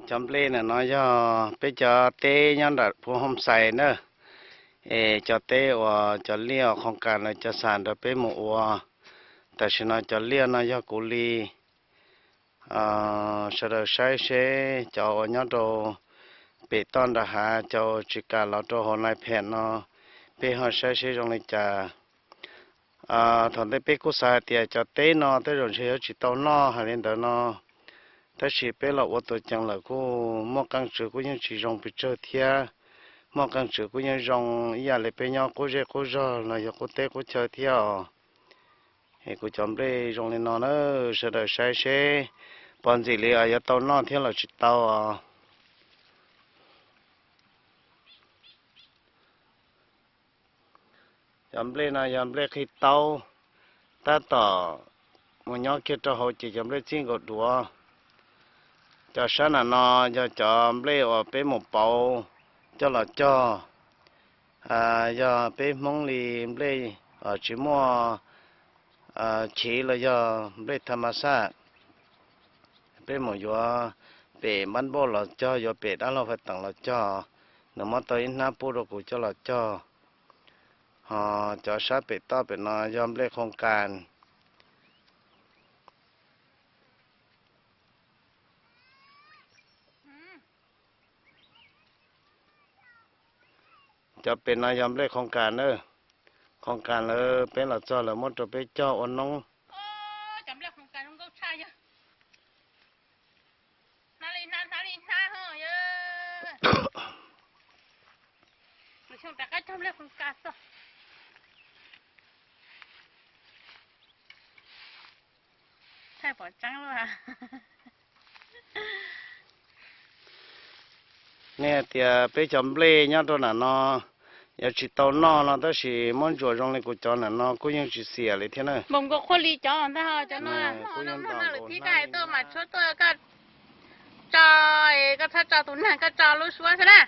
Cov nplej ntawm no yog peb cov teb nyob nram Phu Hooj Xais na, es cov teb uas cov liaj uas qhoo kas lawv cov xa nrog peb mus ua. Tam sim no cov liaj no yog kuv li. Sawv daws saib seb cov uas nyob rau pem toj nram hav, cov tsis kam los rau hauv nai phem no, peb ho saib seb zoo li cas. Thaum ntej peb kuj xav hais tias cov teb no tej zaum ntshe yuav tsis tau noj hais li ntawd no, tab sis peb los ua tuam cees lawm kuj muaj qee tswv kuj yeej tsis zoo pes tsawg thiab, muaj qee tswv kuj yeej zoo ib yam li peb nyob qub zej qub zog los yog qub teb qub chaw thiab os. Es kuv cov nplej zoo li no na, sawv daws saib seb pov ntxim li yuav tau noj thiab los tsis tau os. Cov nplej no yog nplej qhib taub, tab tom mus nyob kiag rau hauv ces cov nplej txij nkaus duav. Cov sab nram no yog cov nplej uas peb mus pauv coj los cog. Yog peb Hmoob li nplej tsis muaj chiv los yog nplej tha ma xaj, peb mus yuav pem npab npauj los cog, yuav pem dab laug fais teem los cog, nws muab tau ib hnab pub rau kuv coj los cog. Ho cov sab pem toj pem no yog nplej qhoo kas. Cov pem no yog nplej qhoo kas na. Qhoo kas lawv peb los txog lawv muab rau peb cog ua noob. Cov nplej qhoo kas zoo nkauj tshaj yog. Hnab li hnab, hnab li hnab ho yog. Lwm xyoo rov qab cog nplej qhoo kas xwb. Thaij pom tseeb luaj. Nej hais tias peb cov nplej nyob rau nram no yuav tsis tau noj no, tab sis muab ntsuas zoo li kuv cov nram no kuj yeej tsis xiam li thiab na. Npaum nkaus qhuaj li cov ntag, cov no muaj no lwm thib koj hais tuaj mas tshuab tuaj koj tso, koj txhob tso tus neeg, koj tso lub suab xwb na.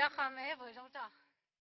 Cov qhov me puas zoo tso?